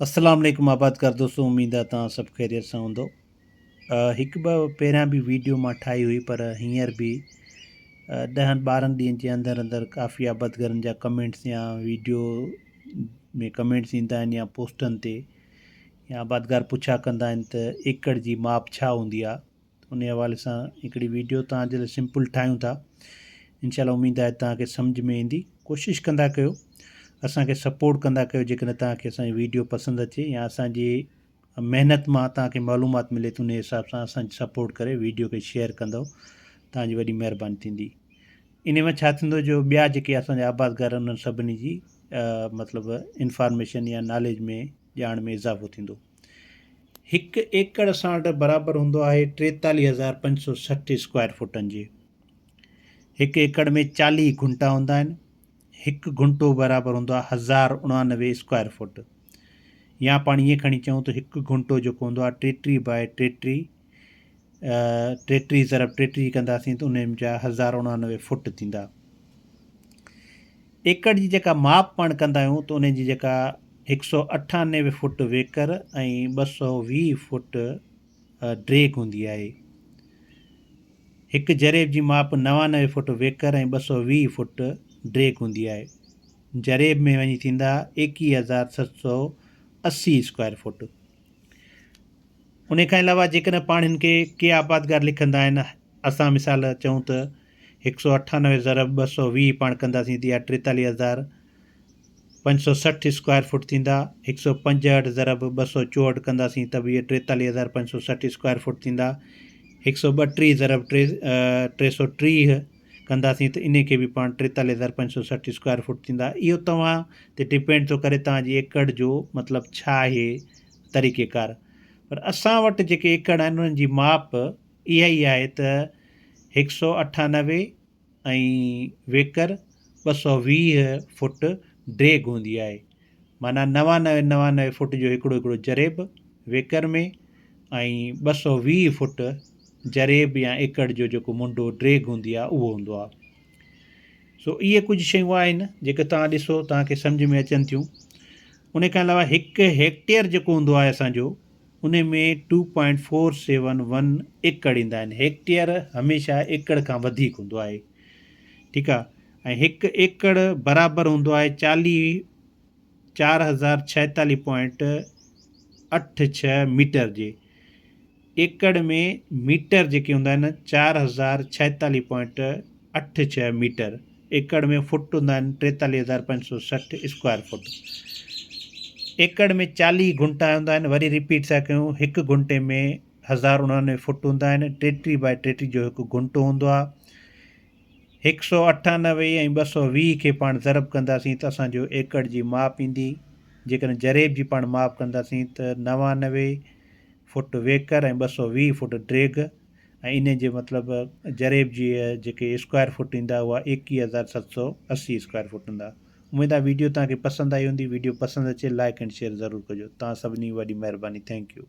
السلام عليڪم آبادگار دوستو اميد آ توهان سڀ خيريت سان هوندو. هڪ ٻه پهريان به ويڊيو مان ٺاهي هئي پر هينئر به ڏهن ٻارهن ڏينهن جي اندر اندر ڪافي آبادگارن جا ڪمينٽس يا ويڊيو ۾ ڪمينٽس ايندا آهن يا پوسٽن تي يا آبادگار پڇا ڪندا آهن ته ايڪڙ جي ماپ ڇا هوندي آ انهي حوالي سان هڪڙي ويڊيو توهان جي لاء سمپل ٺاهيون ٿا انشاء الله اميد آهي توهان کي سمجھ ۾ ايندي ڪوشش ڪندا ڪيو اسان کي سپورٽ ڪندا ڪيو جيڪڏهن توهان کي اسان جي ويڊيو پسند اچي يا اسان جي محنت مان توهان کي معلومات ملي ته انهي حساب سان اسان جي سپورٽ ڪري ويڊيو کي شيئر ڪندو توهان جي وڏي مهرباني ٿيندي انهي مان ڇا ٿيندو جو ٻيا جيڪي اسان جا آبادگار انهن سڀني جي مطلب انفارميشن يا ناليج ۾ ڄاڻ ۾ اضافو ٿيندو. هڪ ايڪڙ اسان وٽ برابر هوندو آهي 43,560 اسڪوائر فوٽن جي. هڪ ايڪڙ ۾ 40 گهنٽا هوندا آهن. هڪ گهنٽو برابر هوندو آهي 1099 اسڪوائر فوٽ. يا پاڻ ائين کڻي چئون ته هڪ گهنٽو جيڪو هوندو آهي 33 باء 33 ٽيٽيهه ضرب ٽيٽيهه ڪنداسين ته انهن جا 1099 فوٽ ٿيندا. ايڪڙ جي جيڪا ماپ پاڻ ڪندا آهيون ته انهن جي جيڪا هڪ سئو اٺانوي فوٽ ويڪر ۽ 220 فوٽ ڊيگهه هوندي آهي. هڪ جريب جي ماپ 99 فوٽ ويڪر ۽ 220 فوٽ ڊيگهه هوندي آهي. جريب ۾ وڃي ٿيندا 21780 اسڪوائر فوٽ. انهي کان علاوه جيڪڏهن پاڻ هن کي ڪي آبادگار لکندا آهن اسان مثال چئون ته هڪ سئو اٺانوي ضرب 220 پاڻ ڪنداسين ته اها 43,560 اسڪوائر فوٽ ٿيندا هڪ سئو پنجهٺ ضرب 264 ڪنداسين ته به اهي 43,560 اسڪوائر فوٽ ٿيندا هڪ سئو ٻٽيهه ضرب 330 ڪنداسين ته انهي کي به پاڻ 43,560 اسڪوائر فوٽ ٿيندا اهو توهان تي ڊپينڊ ٿو ڪري توهان جي ايڪڙ جو مطلب ڇا آهي طريقيڪار پر اسان وٽ جيڪي ايڪڙ آهن انهن جي ماپ اها ئي آهي ته هڪ سئو اٺانوي ۽ ويڪر 220 فوٽ ڊيگهه هوندي آهي معنيٰ نوانوي نوانوي فوٽ جو هڪڙو هڪڙو جريب ويڪر ۾ ۽ 220 فوٽ جريب يا ايڪڙ جو جيڪو منڍو ڊيگهه هوندي آهي اهو هوندو آهي. سو اهي ڪجهه شيون آهن جيڪي توهان ڏسو توهان کي سمجهه ۾ اچن ٿيون. ان کان علاوه هڪ هيڪٽيئر جيڪو هوندو آهي اسان جو ان ۾ two point four seven one ايڪڙ ايندا آهن. هيڪٽيئر هميشه ايڪڙ کان وڌيڪ هوندو آهي ٺيڪ آهي ۽ هڪ ايڪڙ برابر هوندو آهي چاليهه چار هزار ڇائيتاليهه پوائنٽ اٺ ڇهه ميٽر جي. ايڪڙ ۾ ميٽر جيڪي هوندا آهن 4046 پوائنٽ اٺ ڇهه ميٽر، ايڪڙ ۾ فوٽ هوندا آهن 43560 اسڪوائر فوٽ. ايڪڙ ۾ 40 گهنٽا هوندا آهن وري رپيٽ ٿا ڪيون هڪ گهنٽي ۾ 1099 فوٽ هوندا آهن 33 باء 33 جو هڪ گهنٽو هوندو آهي. هڪ سئو اٺانوي ۽ 220 کي پاڻ ضرب ڪنداسين ته اسان جو ايڪڙ جي ماپ ايندي. جيڪڏهن جريب جي پاڻ ماپ ڪنداسين ته 99 فوٽ ويڪر ۽ 220 فوٽ ڊيگهه ۽ انهي جي مطلب جريب جي جيڪي اسڪوائر فوٽ ايندا اها 21780 اسڪوائر فوٽ هوندا. اميد آهي ويڊيو توهان کي پسند آئي هوندي ويڊيو پسند اچي لائڪ اينڊ شيئر ضرور ڪجو توهان سڀني جي وڏي مهرباني thank you.